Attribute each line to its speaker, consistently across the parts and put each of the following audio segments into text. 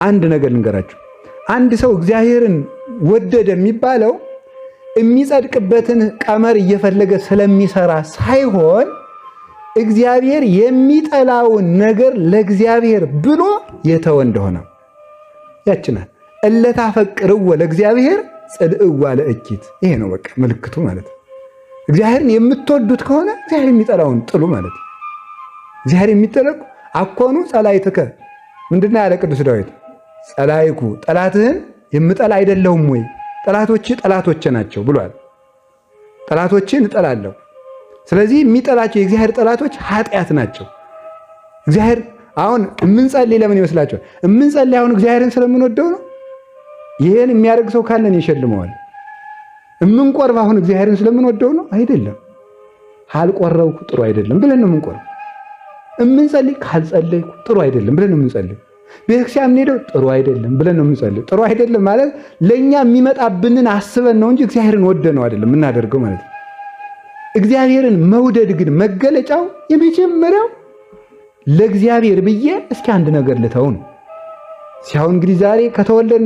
Speaker 1: አንድ ነገር ልንገራችሁ። አንድ ሰው እግዚአብሔርን ወደደ የሚባለው የሚጸድቅበትን ቀመር እየፈለገ ስለሚሰራ ሳይሆን እግዚአብሔር የሚጠላውን ነገር ለእግዚአብሔር ብሎ የተወ እንደሆነ ያችናል። እለታፈቅርዎ ለእግዚአብሔር ጽልእዋ ለእኪት። ይሄ ነው በቃ ምልክቱ ማለት ነው። እግዚአብሔርን የምትወዱት ከሆነ እግዚአብሔር የሚጠላውን ጥሉ ማለት ነው። እግዚአብሔር የሚጠለቁ አኮኑ ጸላይትከ ምንድን ነው ያለ ቅዱስ ዳዊት? ጸላይኩ ጠላትህን የምጠላ አይደለሁም ወይ? ጠላቶች ጠላቶቼ ናቸው ብሏል። ጠላቶችን እጠላለሁ። ስለዚህ የሚጠላቸው የእግዚአብሔር ጠላቶች ኃጢአት ናቸው። እግዚአብሔር አሁን የምንጸልይ ለምን ይመስላችኋል? የምንጸልይ አሁን እግዚአብሔርን ስለምንወደው ነው። ይሄን የሚያደርግ ሰው ካለን ይሸልመዋል። የምንቆርብ አሁን እግዚአብሔርን ስለምንወደው ነው አይደለም። ካልቆረብኩ ጥሩ አይደለም ብለን ነው የምንቆርብ። የምንጸልይ ካልጸለይኩ ጥሩ አይደለም ብለን ነው የምንጸልይ። ቤተክርስቲያን የምንሄደው ጥሩ አይደለም ብለን ነው የምንጸልይ። ጥሩ አይደለም ማለት ለእኛ የሚመጣብንን አስበን ነው እንጂ እግዚአብሔርን ወደ ነው አይደለም የምናደርገው ማለት ነው። እግዚአብሔርን መውደድ ግን መገለጫው የመጀመሪያው ለእግዚአብሔር ብዬ እስኪ አንድ ነገር ልተው ነው። ሲያሁን እንግዲህ ዛሬ ከተወለድን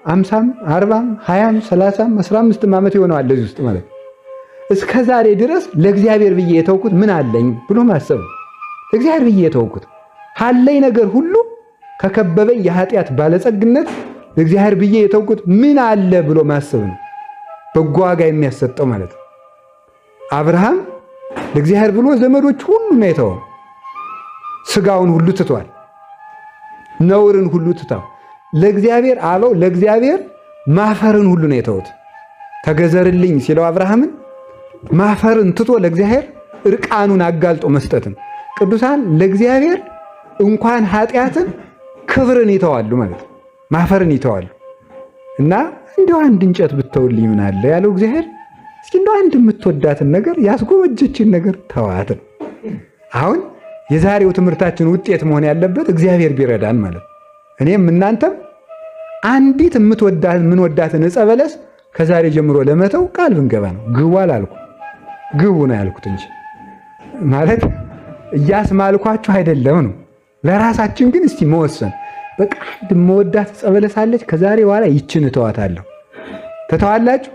Speaker 1: 50ም 40ም 20ም 30ም 15ም ዓመት ይሆነዋል እዚህ ውስጥ ማለት እስከ ዛሬ ድረስ ለእግዚአብሔር ብዬ የተውኩት ምን አለኝ ብሎ ማሰብ ነው። ለእግዚአብሔር ብዬ የተውኩት አለኝ ነገር ሁሉ ከከበበኝ የኃጢአት ባለጸግነት ለእግዚአብሔር ብዬ የተውኩት ምን አለ ብሎ ማሰብ ነው። በጎ ዋጋ የሚያሰጠው ማለት ነው። አብርሃም ለእግዚአብሔር ብሎ ዘመዶች ሁሉ ነው የተወው። ስጋውን ሁሉ ትቷል። ነውርን ሁሉ ትተው ለእግዚአብሔር አበው ለእግዚአብሔር ማፈርን ሁሉ ነው የተውት። ተገዘርልኝ ሲለው አብርሃምን ማፈርን ትቶ ለእግዚአብሔር እርቃኑን አጋልጦ መስጠትን ቅዱሳን ለእግዚአብሔር እንኳን ኃጢአትን ክብርን ይተዋሉ ማለት ነው። ማፈርን ይተዋሉ እና እንደው አንድ እንጨት ብተውልኝ ምን አለ ያለው እግዚአብሔር እስኪ እንደው አንድ የምትወዳትን ነገር ያስጎመጀችን ነገር ተዋት ነው። አሁን የዛሬው ትምህርታችን ውጤት መሆን ያለበት እግዚአብሔር ቢረዳን ማለት ነው። እኔም እናንተም አንዲት የምንወዳትን ዕፀ በለስ ከዛሬ ጀምሮ ለመተው ቃል ብንገባ ነው። ግቡ አላልኩ፣ ግቡ ነው ያልኩት እንጂ ማለት እያስማልኳችሁ አይደለም ነው። ለራሳችን ግን እስቲ መወሰን በቃ አንድ የምወዳት ዕፀ በለስ አለች፣ ከዛሬ በኋላ ይችን እተዋታለሁ። ትተዋላችሁ?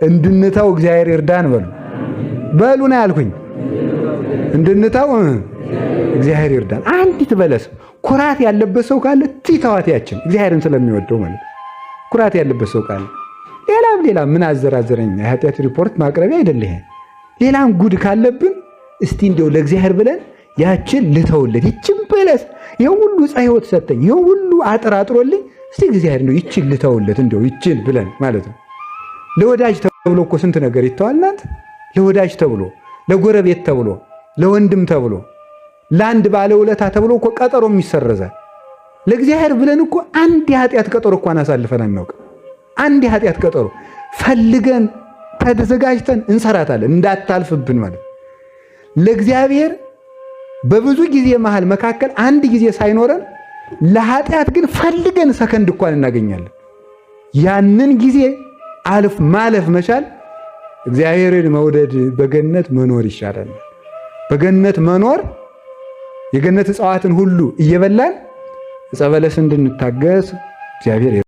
Speaker 1: እንድንተው እግዚአብሔር ይርዳን በሉ በሉ ነው ያልኩኝ። እንድንተው እግዚአብሔር ይርዳን። አንዲት በለስ ኩራት ያለበት ሰው ካለ ትተዋት ያችን እግዚአብሔርን ስለሚወደው ማለት ኩራት ያለበት ሰው ካለ ሌላም ሌላም ምን አዘራዘረኝ የኃጢአት ሪፖርት ማቅረቢያ አይደለ ይሄ። ሌላም ጉድ ካለብን እስቲ እንደው ለእግዚአብሔር ብለን ያችን ልተውለት፣ ይችን በለስ ይሄን ሁሉ ዕፀ ሕይወት ሰጠኝ፣ ይሄን ሁሉ አጥር አጥሮልኝ፣ እስቲ እግዚአብሔር እንደው ይችን ልተውለት፣ እንደው ይችን ብለን ማለት ነው። ለወዳጅ ተብሎ እኮ ስንት ነገር ይተዋል። እናንተ ለወዳጅ ተብሎ፣ ለጎረቤት ተብሎ፣ ለወንድም ተብሎ፣ ለአንድ ባለውለታ ተብሎ እኮ ቀጠሮም ይሰረዛል። ለእግዚአብሔር ብለን እኮ አንድ የኃጢአት ቀጠሮ እንኳን አሳልፈን አናውቅም። አንድ የኃጢአት ቀጠሮ ፈልገን ተዘጋጅተን እንሰራታለን እንዳታልፍብን ማለት ለእግዚአብሔር በብዙ ጊዜ መሃል መካከል አንድ ጊዜ ሳይኖረን ለኃጢአት ግን ፈልገን ሰከንድ እንኳን እናገኛለን። ያንን ጊዜ አልፍ ማለፍ መቻል እግዚአብሔርን መውደድ በገነት መኖር ይሻላል። በገነት መኖር የገነት እጽዋትን ሁሉ እየበላን ዕፀ በለስ እንድንታገስ እግዚአብሔር